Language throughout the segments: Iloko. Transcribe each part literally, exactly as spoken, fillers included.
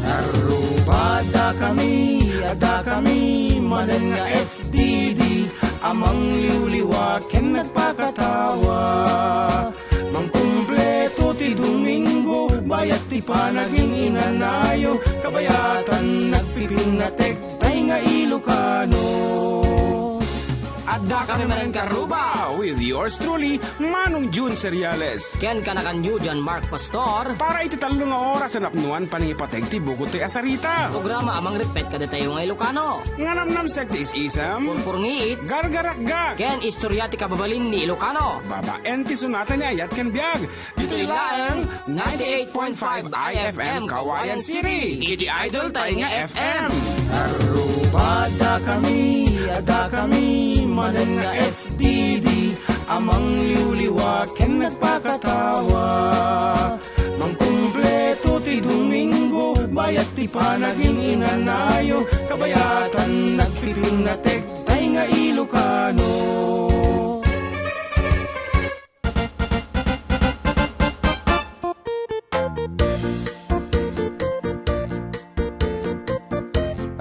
Aruba, adda kami, adda kami, manen nga F D D, a mangliwliwa ken nagpakatawa. Mangkumpleto ti Domingo, bayat ti panagin-inanayo, kabayatan nagpipinnatek tay nga Ilocano. Adda kami manen Karuba with yours truly, Manong Jun Seriales. Ken kanakanyo, John Mark Pastor. Para iti tallo nga oras a napnuan panangipateg ti bugot ti asarita. Programa a mangrippet kadatayo nga Ilocano. Nga namnamsek ti is-isem. Purpurngiit. Gargarakgak. Ken istorya ti kababalin ni Ilocano. Babaen ti sonata ni Ayat ken Biag. Ditoy laeng ninety-eight point five I F M Kawayan City, iti idol tayo nga F M. Aruba, adda kami, adda kami, manen nga F D D, a mangliwliwa ken nagpakatawa. Mangkumpleto ti Domingo, bayat ti panagin-inanayo, kabayatan nagpipinnatek tay nga Ilocano.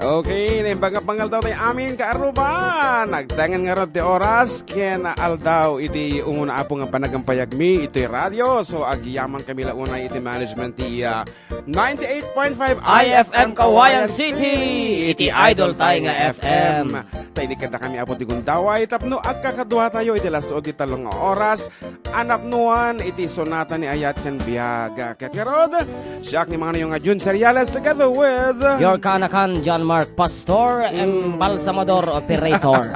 Okay, naimbag nga pangaldaw tayo amin, Kaaruba. Nagtengen ngarud ti oras ken aldaw iti umuna, Apo, nga panagampayagmi iti radio. So, agyaman kami la unay iti management ti, ah, ninety-eight point five I F M Kawayan City, iti idol tayo nga F M. Tay ni kanta kami, Apo, ti gundaway tapno agkakadua tayo iti lasso ti tallo nga oras. A napnuan iti sonata ni Ayat ken Biag. Ket ngarud, siak ni manganayo nga Jun Seriales together with your kanakan, John Mark Pastor, Mm. embalsamador operator.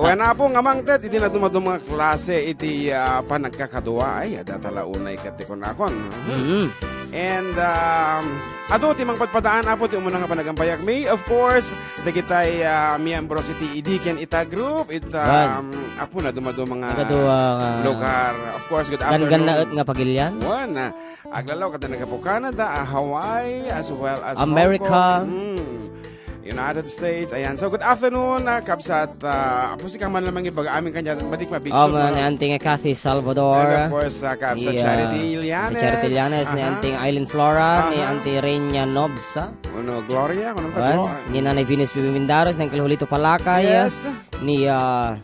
Wen, Apo, nga mangted iti nadumaduma nga klase iti, ah, panagkakadua. Ay, adda ta la unay ket ti kunakon. Mm. And, um, adu ti mangpadpadaan, Apo, ti umuna nga panagampayagmi. Of course, dagitay, ah, miyembro iti Deacon Ita Group, it, Yan. um, Apo, nadumaduma nga Nagadu, ah, lugar. Of course, good afternoon. Ganggannaet nga pagilian. Wen, ah, aglalaw kadta naggapu Canada, ah, Hawaii, as well as America. Hong Kong. Mm. United States. Ayan. So, good afternoon, ah, kabsat, ah, Apo, sika man lamang ibaga amin kanya, madik mabig Amen, sobra. Ni Auntie nga Kathy Salvador. And of course, ah, kabsat Ni, ah, Charity Ilianes. Charity Ilianes, ni Aha. Auntie Eileen Flora, ni Aha. Auntie Reina Nobsa. Ano, Gloria? Ano ka, Wen, Gloria? Ni Nanay Venus Bibi Mindares, ni Uncle Julito Palakay. Yes. Ni, ah,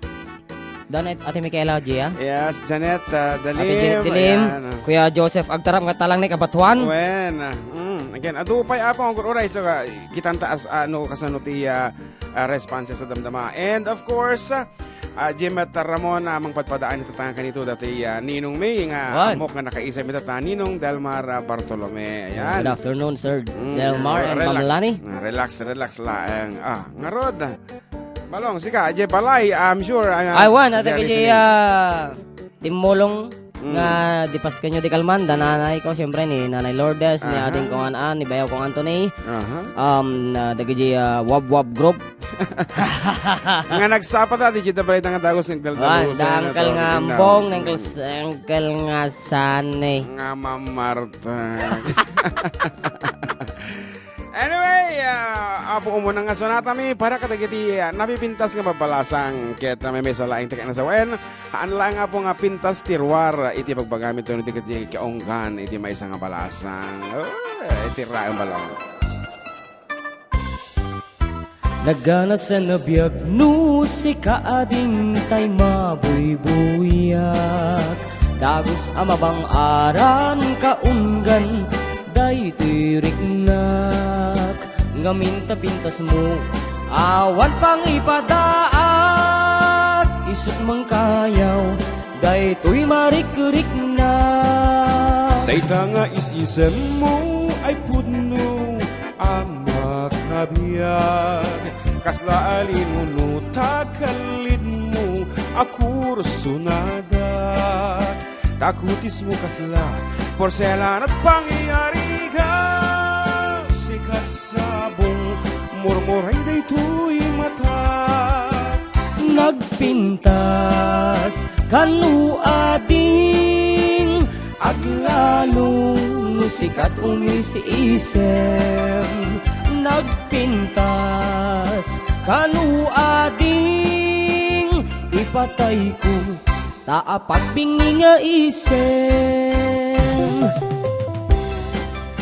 Janet, Ate Michaela Gia. Yes, Janet, ah, Ate Janet Dalim. Dilim, Ayan, ah. Kuya Joseph Agtarap nga talang ni kabatuan. Wen, ah, mm, again, adu pay, Apo, nga agur-uray, so, ah, kitanta as, ano, kasano ti, ah, ah, responses a damdama. And of course, ah, ah, Jim at Ramon, ah, mangpadpadaan ita ta kanito dati, ah, Ninong May, nga Wan. Ammok nga nakaisem ita ta Ninong Delmar, ah, Bartolome. Ayan. Good afternoon, Sir Mm, Delmar and relax. Ma'am Lani. Ah, relax, relax laeng. Ah, ngarud. Balong, sika, J Balay, I'm sure, ah, Ay, wan, ata they're kay listening. Ah, Timmulong Mm. nga di pas kanyo di kalman, da nanay ko, siyempre, ni Nanay Lourdes, ni Aha. Ading Kong An-an, ni Bayaw Kong Anthony, Aha. um, na dagiti, ah, Wab Wab Group. Nga nagsapa ta, di kita balay nga dagos, Uncle Wan, Dalusen, da Uncle Uncle nga Rinao. Ambong, ni Uncle S-, Uncle nga Sani. Nga mamartag. Anyway, ah, Apo, umuna nga sonatami para kadagiti, ah, napipintas nga babalasang ket, ah, maymaysa laeng ti kanasawen. Haan laeng, Apo, nga pintas ti ruar iti pagbagami, tapno dagiti kaunggan iti maysa nga balasang. Oh, iti raem balong. Naganasen a biag no sika ading tay mabuybuyak. Dagus a mabang-aran kaunggan daytoy riknak. Ngamin ta pintasmo, awan pangipadaak, isut' mangkayaw, daytoy marikriknak. Dayta nga is-isemmo ay pudno a makabiag, kasla a linuno ta kallidmo a kursonadak. Ta kutismo kasla porselan at pangyarigan, sika sabong, murmuray daytoy matak. Nagpintas kano ading aglalo no sika umis-isem. Nagpintas kano ading ipatayko ta apagbingi nga isem.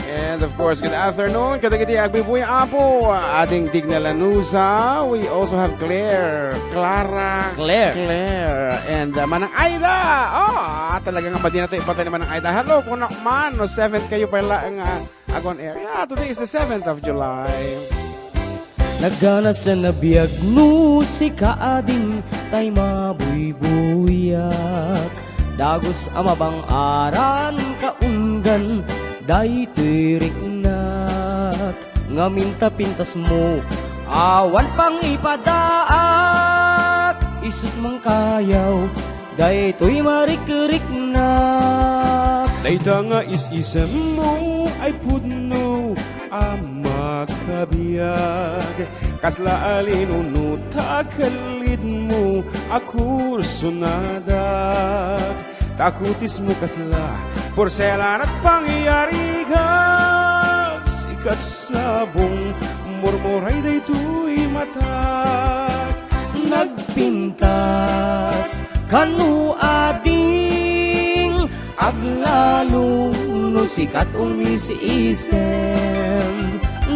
And of Of course, good afternoon. Kadagiti agbubuya, Apo, Ading Digna Lanuza. We also have Claire. Clara. Claire. Claire. And, uh, Manang Aida. Oh, ah, talaga nga madi na tayo ipatay ni Manang Aida. Hello, kunak man. No, seven kayo pala nga agon air. Yeah, today is the seventh of July. Naganasen a biag no sika ading tay mabuybuyak. Dagus a mabang-aran kaunggan daytoy riknak. Ngamin ta pintasmo, awan pangipadaak. Isut' mangkayaw, daytoy marikriknak. Dayta nga is-isemmo ay pudno a makabiag. Kasla a linunot a kellidmo a kursonadak. Ta kutismo kasla porselan a pangyarigak. Sikat sabong murmuray daytoy matak. Nagpintas kano ading aglalo no sikat umis-isem.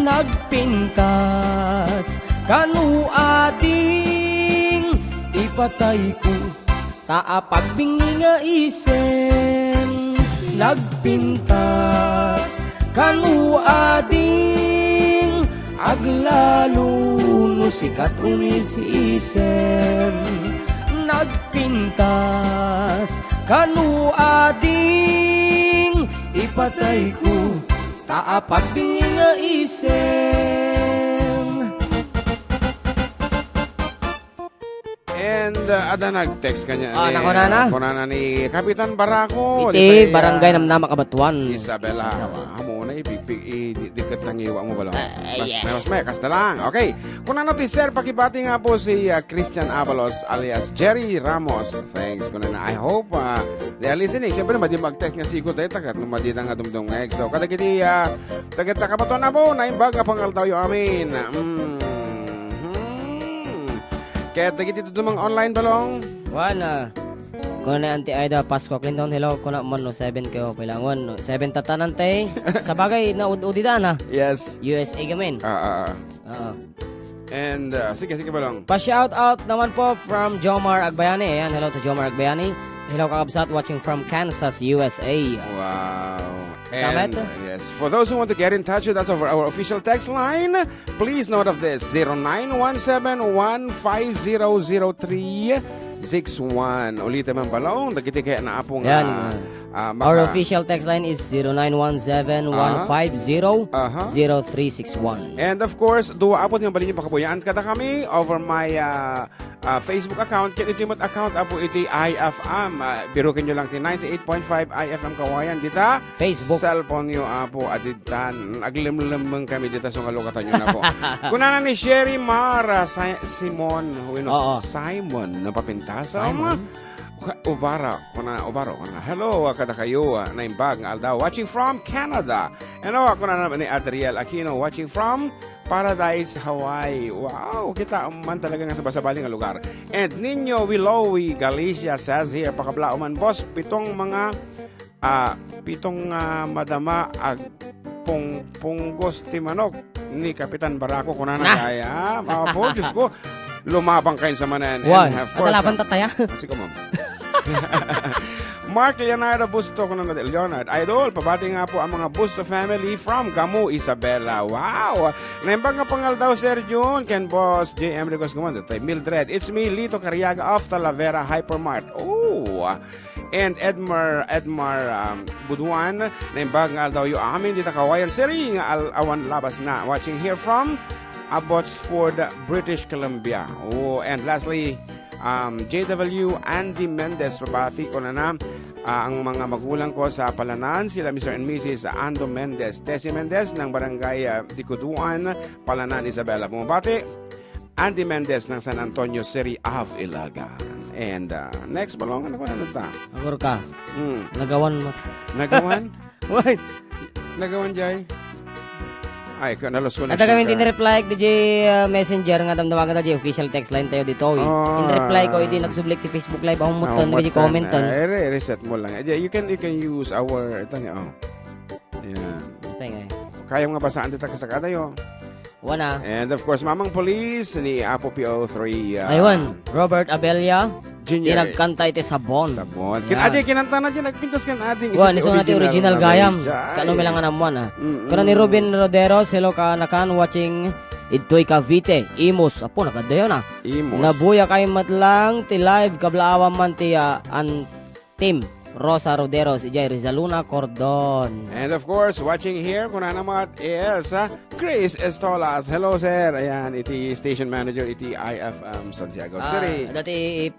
Nagpintas kano ading ipatayko ta apagbingi nga isem. Nagpintas kano ading aglalo no sikat umis-isem. Nagpintas kano ading ipatayko ta apagbingi nga isem. And, uh, ada nag-text kanya Ah, ni, nakunana? uh, kunana ni Kapitan Barako, Iti di kay, uh, Barangay Namnama, Cabatuan. Isabela. Isabela. Amo na, ipi-, i-, di, di ket tangiwa mo bala. Ah, Mas, yeah. Mas, may, kasta lang. Okay. Kunana ti Sir, pakibati nga po si, uh, Christian Abalos alias Jerry Ramos. Thanks. Kunana, I hope, uh, they are listening. Siyempre, madi mag-text nga sigud, eh, tagat, no, madi na nga dumdumngeg. So, kadagiti, uh, tagat na Cabatuan na po, naimbag nga pangaldaw yo amin. Mm. Hmm. Ket dagiti tudumang online, Balong? Wan, ah, kuna ni Auntie Aida Pascua Clinton, hello, kuna man no seven kayo, kailangan, no, seven tatanan, te. Sa bagay, na ud-udi da na. Yes. U S A gamin. Ah, ah, ah. Oo. And, ah, sige, sige, Balong. Pa-shout out naman po from Jomar Agbayani. Ayan, hello to Jomar Agbayani. Hello, kakabsat, watching from Kansas, U S A. Wow. Tama And, ito? Yes, for those who want to get in touch with us over our official text line, please note of this, zero nine one seven one five zero zero three six one. Ulitin man, Balong, dagiti kaya naapo nga, Yan. ah, Our maka- official text line is zero nine one seven one five zero zero three six one. Aha. And of course, dua, Apo, ti mabalin niyo pakabuyaan kada kami over my, ah, ah, Facebook account, ken iti met account, Apo, iti I F M. Ah, biruken niyo lang ti ninety-eight point five I F M Kawayan dita Facebook. Cellphone niyo, Apo, adidtan. Aglemlemmeng kami dita, so nga lukatan niyo na po. Kunana ni Sherry Mara Si-, Simon, wenno Oo. Simon, no, papintas. Simon? Ubara, kuna, Ubaro, kuna. Hello, ah, kada kayo, ah, naimbag nga aldaw. Watching from Canada. Hello, ako na naman ni Adriel Aquino, watching from Paradise, Hawaii. Wow, kita man talaga nga sabasabali nga lugar. And Nino Wilowi Galicia says here, "Pakablao man, boss, pitong mga, ah, pitong, ah, madama agpungpunggos ti manok ni Kapitan Barako," kunana Ah. kaya. Apo, Diyos ko, lumabang kayo sa manan. Why? And of course, Atalaban ah, tataya? Sige, ma'am. Mark Leonardo Busto, kuno na Leonard. Idol, pabati nga po ang mga Busto family from Gamu, Isabela. Wow! Naimbag nga pangaldaw, Sir Jun, ken Boss J M Ricos Gumanda, tay Mildred. It's me, Lito Cariaga of Talavera Hypermart. Oh! And Edmar, Edmar, um, Buduan, naimbag nga aldaw yo amin dita Kawayan City nga al-, awan labas na. Watching here from Abbotsford, British Columbia. Oh, and lastly, Um, J W Andy Mendez, pabati ko na na, ah, ang mga magulang ko sa Palanan, sila Mister and Missus Ando Mendez, Tessie Mendez ng Barangay, ah, Dikuduan, Palanan, Isabela. Bumabati, Andy Mendez ng San Antonio City of Ilagan. And, ah, next, Balong, ano ko na nagta? Agor ka. Hmm. Nagawan mo. Nagawan? Wait. Nagawan, Jay? Ay, ka, na-lost connection Ada kami ka. Tin-reply di J, uh, Messenger nga damdamagan ta di official text line tayo dito, eh. Ah. In-reply ko, idi nagsublik ti Facebook Live, ahumutan, Ah, di humutan. Commentan. Ay, re-, reset mo lang. Eh, you can, you can use our, ito niya, oh. Yan. Ito nga, eh. Kayam nga basaan ti taksa kadayo. Wana. And of course, Mamang Police ni Apo P O three, ah, Aywan, Robert Abella, Junior. Ti nagkanta iti Sabon. Sabon. Ken Yan. Adi, kinanta na dyan, nagpintas ken Adi. Wan, isu na ti original na gayam. Kano mi lang nga namuan, ah. Mm-mm. Kuna ni Ruben Roderos, hello, kaanakan, watching idtoy Cavite. Imus, apo, nagadayo na. Imus. Nabuya kay met lang ti live, kablaawam man ti, ah, an Team Rosa Roderos, ijay Rizaluna Cordon. And of course, watching here, kuna naman is, ah, Chris Estolas. Hello, sir. Ayan, iti station manager, iti I F M Santiago Ah, City. Dati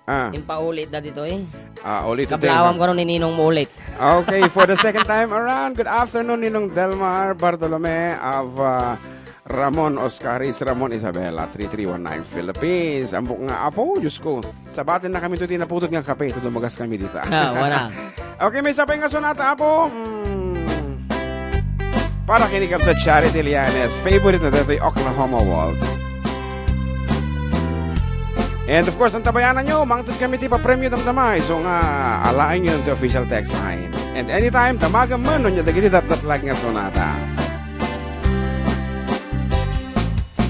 Ah. Impaulit da dito eh. Ah, ulit ito Kablawam yung ko nun ni Ninong mo ulit. Okay, for the second time around, good afternoon, Ninong Delmar Bartolome of, ah, Ramon Oscaris, Ramon Isabela, three three one nine Philippines. Ambok nga, apo, Diyos ko. Sabatin na kami to, tinaputod nga kape. Ito, dumagas kami dita. Ah, wala. Okay, may isa pa nga sonata, apo. Mm. Para kini Kabsat Charity Lianes. Favorite na dito, Oklahoma Waltz. And of course, ang tabayanan nyo, mangted kami ti papremyo damdama. So nga, alaen nyo ti official text line. And anytime, tamagan man, no, nya dagiti datdatlag nga sonata.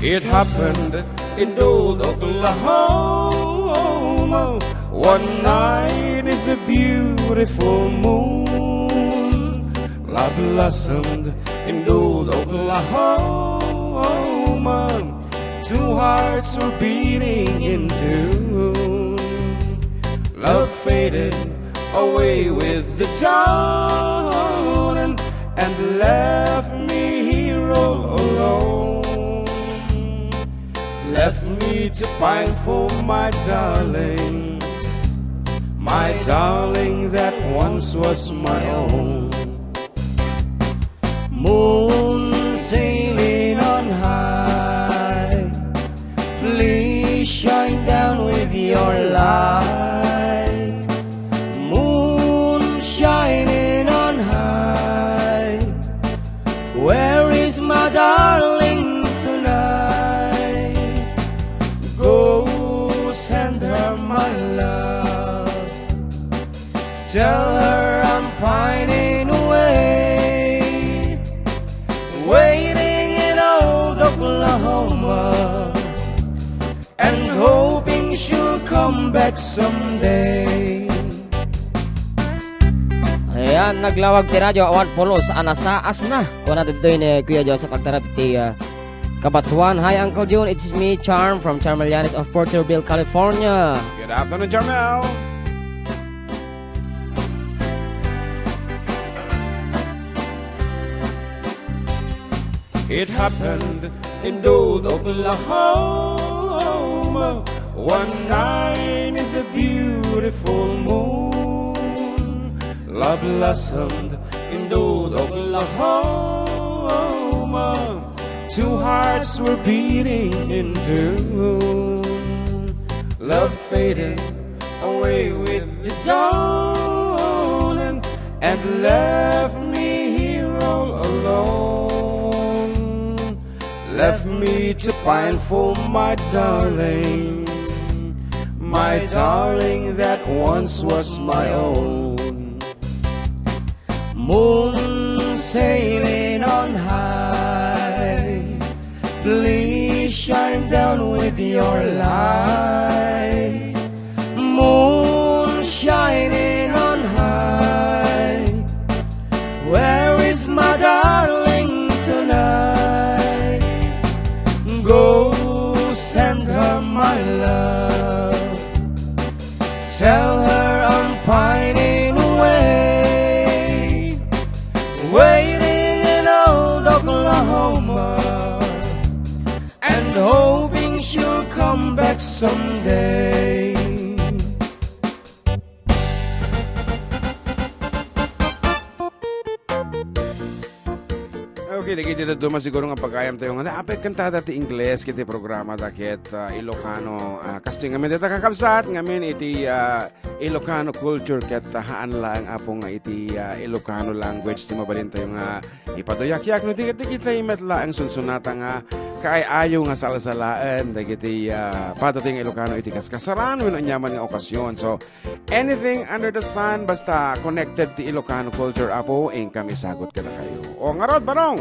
It happened in Duluth, Oklahoma. One night is a beautiful moon. Love blossomed in Duluth, Oklahoma. Two hearts were beating in tune. Love faded away with the dawn and, and left me here all alone. Left me to pine for my darling, my darling that once was my own. Moon sailing on high, please shine down with your light. Moon shining on high, where is my darling tonight? Go send her my love. Tell her I'm pining away, waiting in old Oklahoma, and hoping she'll come back someday. Ayan, naglawag ti radyo, awan pulos, anasaas na. Kuna ditoy ni Kuya Joseph, agtarap ti, ah, Kabatuan. Hi, Uncle June. It's me, Charm, from Charmel Yanes of Porterville, California. Good afternoon, Charmel. It happened in Duluth, Oklahoma. One night in the beautiful moon, love blossomed in Duluth, Oklahoma. Two hearts were beating in tune. Love faded away with the dawn and, and left me here all alone. Left me to pine for my darling, my darling that once was my own. Moon sailing on high, please shine down with your light. Moon shining on high, where is my darling tonight? Go send her my love. Tell her I'm pining away, waiting in old Oklahoma, and hoping she'll come back someday. Okay, dagiti dadduma siguro nga pagayam tayo nga naapay kantada ti Ingles ket ti programa da ket, ah, Ilocano. Ah, kastoy ngamin dita kakabsat, ngamin iti, ah, Ilocano culture ket, ah, haan laeng, Apo, nga iti, ah, Ilocano language ti mabalin tayo nga ipaduyakyak no di, di kita met laeng sunsunata nga kaay-ayo nga salsalaen dagiti, ah, padati nga Ilocano iti kaskasaran wenno aniaman nga okasyon. So, anything under the sun, basta connected ti Ilocano culture, Apo, inkami sagut kadakayo. O, ngarud, Barong,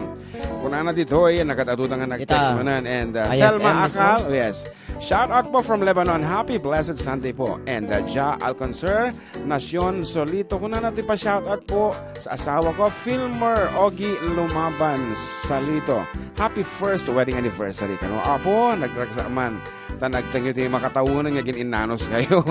kunana ditoy, nagad-aduda nga nag-text Ita. manen, and, uh, Thelma I F M mismo? Akal, yes. Shout out po from Lebanon. Happy blessed Sunday po. And, uh, Ja Alconcer, Nacion Solito. Kunana ti pa-shout out po sa asawa ko, Filmer Ogie Lumaban Salito. Happy first wedding anniversary kano. Apo, nagragsak man. Ta nagtengyo ti makatawonan nga gin-innanos kayo.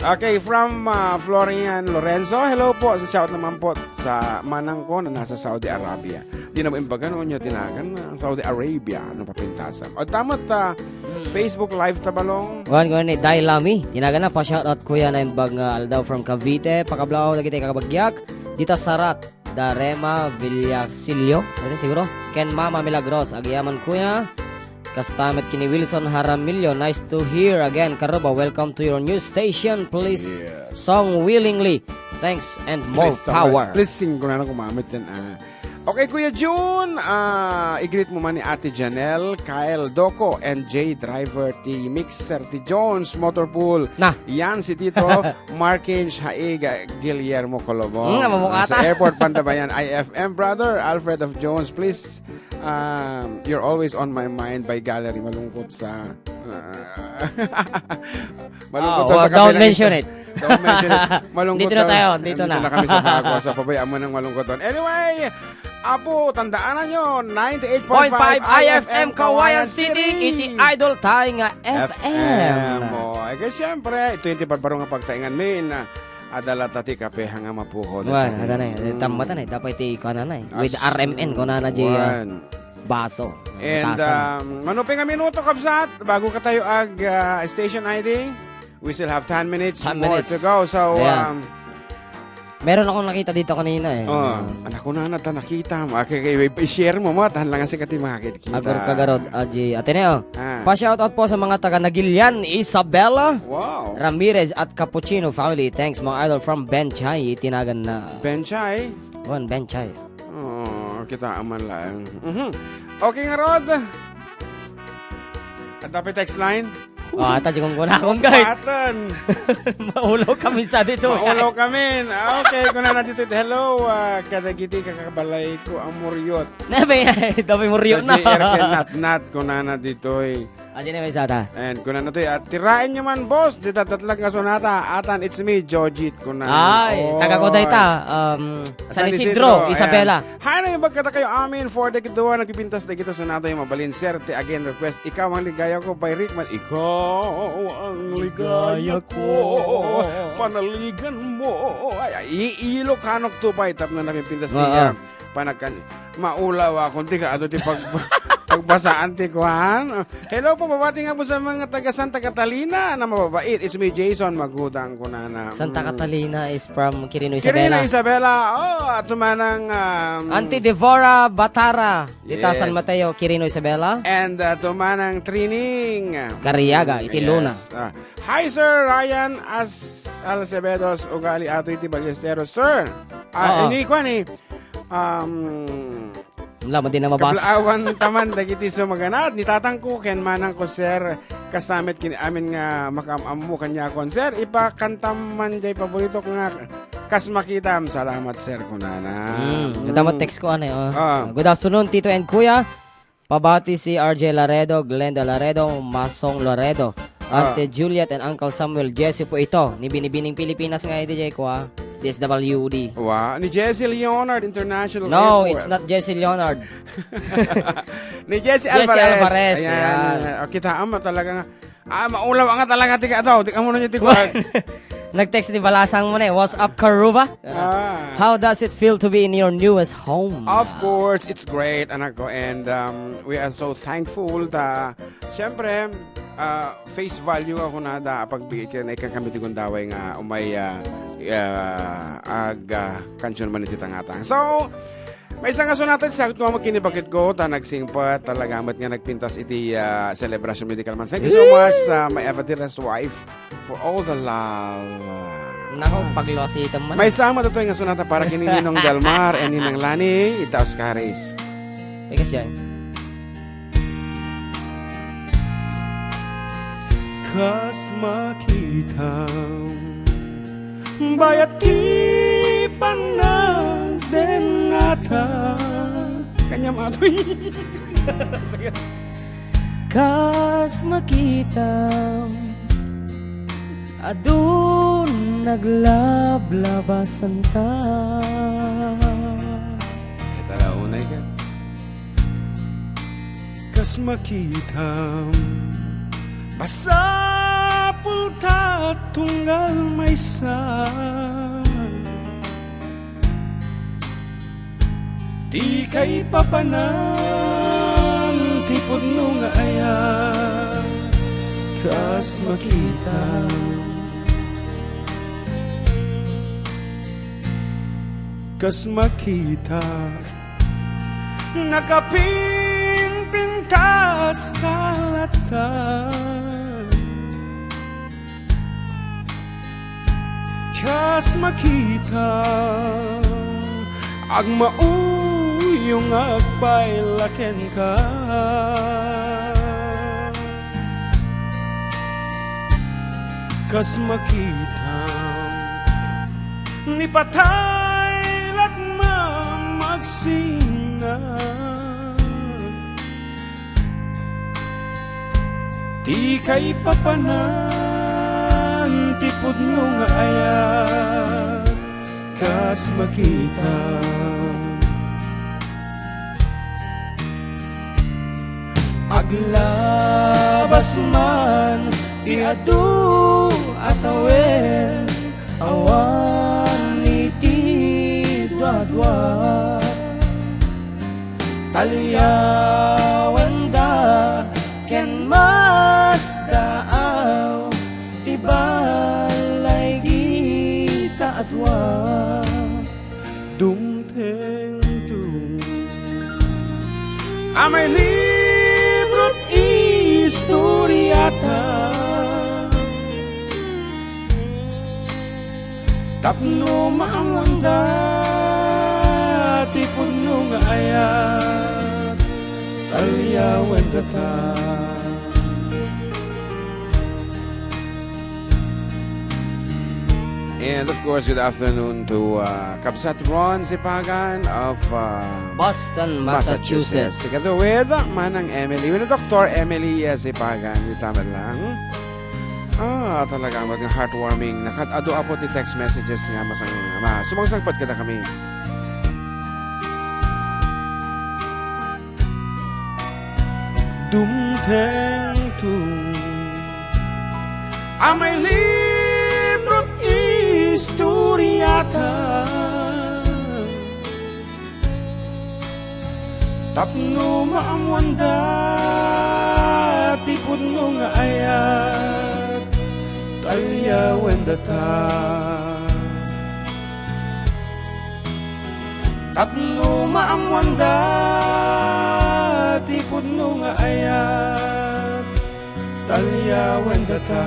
Okay, from, uh, Florian Lorenzo. Hello po. Sa shout naman po sa manang ko na nasa Saudi Arabia. Di na mo imbaga no niya tinagan na Saudi Arabia no papintasam. O, tama ta, Mm. Facebook Live ta, Balong. Kuan, kuan ni Dai Lami. Tinagan na, pa-shoutout, kuya, na imbag nga aldaw from Cavite. Pakablaaw dagiti kakabagyak. Dita Sarat, Darema Villasilio. Ano siguro? Ken Mama Milagros. Agiaman, kuya. Kasta met kini Wilson Jaramillo. Nice to hear again, Karuba. Welcome to your new station. Please Yes. song willingly. Thanks and more Please, song power. Please sing ko na gumamit yan, ah. Okay, Kuya Jun, ah, i-greet mo man ni Ate Janelle, Kyle Doco, and Jay Driver, ti Mixer, ti Jones, Motorpool, Na. Yan, si Tito, Markinch Haiga, Guillermo Colobong. Mm, mamukha Ah, sa ta. Airport Pandabayan, I F M, brother, Alfred of Jones, please, um, you're always on my mind by Gallery, malungkot sa, ah, malungkot Ah, sa well, don't kabilang mention ito. it. Don't mention it. Malungkot Dito na daw. tayo, dito Nandito na. na kami sa bago. Sa pabay, amo nang malungkot doon. Anyway, Apo, tandaan nyo, ninety-eight point five Point five I F M I F M Kawayan Kawayan City, City. iti idol tayo nga F M. F M. Oh, eh, kaya siyempre, ito yung tibarbarong nga pagtaingan, min, ah, adala ta ti kape, hanga mapuhon. Wan, Ito, ada na eh. mm. Tama ta na eh. Dapat iti ikuan na eh. With As-, R M N, kung na na di, ah, wan. baso. And, Tasan. um, manupi nga minuto, kabsat, bago ka tayo ag, ah, station I D, we still have ten minutes Ten more minutes. to go. So, Ayan. um, Meron akong nakita dito kanina eh. Oh, Ah. anak ko na, na, ta nakita mo. Ah, kaya, kaya, i-share mo mo, tahan lang kasi kati makakita. Agor ka garod, Aji Ateneo. Ah. Pa-shoutout po sa mga taga Nagilian, Isabela, Wow. Ramirez at Cappuccino family. Thanks, mga idol from Benchay, tinagan na. Benchay? Wan, Benchay. Oh, kita aman lang. Mhm. Okay nga, Rod. At dapat text line? Oh, ata, di kong kuna akong guy. Patton. Maulo kami sa dito, Maulo guy. kami. Ah, okay, kuna na dito. Hello, ah, kadagiti kakabalay ko, ang muryot. Nabe, ay, dabi muryot na. Sa J R K Natnat, kuna na dito, eh. Ah, di na may sata. And kuna na to, eh, at tirain nyo man, boss, di tatatlag nga sonata. Atan, it's me, Jojit, kuna na. Ay, Oh. taga Koday ta. Um, San San Isidro, Isidro, Isabela. ayan. Hi, na yung bagkata kayo amin for the kidwa, nagpipintas na kita sonata yung mabalin, sir. Ti again request, Ikaw ang Ligaya Ko by Rickman. Ikaw ang ligaya ko. Panaligan mo. Ay, ay, i-, Ilocano to by tapno napipintas Oo. niya. Panagkan-, maulaw ako, ti ka, ato ti pag-, pagbasaan ti kuan. Hello po, babati nga po sa mga taga Santa Catalina na mababait. It's me, Jason Magudang, kunana. Santa Mm. Catalina is from Quirino Quirino Isabela. Isabela. Oh, at tumanang, um, Auntie Devora Batara, dita Yes. San Mateo, Quirino Isabela. And, uh, tumanang Trining. Cariaga, iti Yes. Luna. Ah. Hi, Sir Ryan As-, Alcebedos, ugali ato iti Ballesteros, sir. Ah, Oo. ini, kuan, eh, um, Wala, madi na mabasa. Kablaawan taman dagiti sumaganad ni tatangko ken manangko, sir. Kasamit ken amin nga makaam-ammo kaniakon, sir. Ipakantam man jay paboritok nga kas makitam. Salamat, sir, kunana. Mm, Mm. Dapat text ko, ano, eh, oh. Ah. Good afternoon, Tito and Kuya. Pabati si R J Laredo, Glenda Laredo, Masong Laredo, Ah. Auntie Juliet and Uncle Samuel, Jesse po ito, ni Binibining Pilipinas nga iti jay ko, ah. D S W D. Wa, ni Jesse Leonard International No, Airport. It's not Jesse Leonard. Ni Jesse Jesse Alvarez. Alvarez, Ayan, yan. Ayan. O, kita mo talaga nga. Ah, maulaw nga talaga, tika, ito, tika mo na niya, tika. Nag-text ni Balasang mo na eh. "What's up, Karuba?" Ah. "How does it feel to be in your newest home?" Of course, it's great, anak ko. And, um, we are so thankful ta, siyempre, ah, face value ako na da, pagbigay ka na ikang kami ti gundaway nga umay, ah, ah, ag, ah, kansion man iti tangatang. So, maysa nga sonata ti sagut ko, kinibakit ko, ta nagsingpet, talaga met nga nagpintas iti, ah, celebration medical man. Thank you so much sa my Eva Dearest wife for all the love. Nako, pagluasitan man. Maysa met daytoy nga sonata para ken ni Ninong Delmar and Ninang Lani, ita Oscaris. Teka siya. Kas makitam, bayat ti panagdennata. Kaniam atoy. Kas makitam, adu naglablabasanta. Ita la unay ka. Kas makitam, masapulta tunggal maysa. Ti kaipapanan ti pudno nga ayat, kas makitam. Kas makita, nakapinpintas ka latta. Kas makita, agmauyong agbayla kenka. Kas makita, ni patay latma magsina. Ti kaipapanan ti pudno nga ayat, kas makita. Aglabas man ti adu a tawen, awan iti duadua. Talyawenda ken masdaaw ti balay gita a dua. Dumtengto a mailibrot istoriata. Tapno maammoanda ti pudno nga ayat, talyawendata. And of course, good afternoon to, uh, Kabsat Ron Sipagan of, uh, Boston, Massachusetts. Together with, uh, Manang Emily, with Doctor Emily, uh, Sipagan, with Tamerlang. Ah, talaga, mga heartwarming. Nakad-adu apo ti text messages nga masang-, ma-, sumangsangpet kadakami. Dumtengto a mailibrot istoriata. Tapno maammoanda ti pudno nga ayat, talyawendata. Tapno maammoanda ti pudno nga ayat, talyawendata.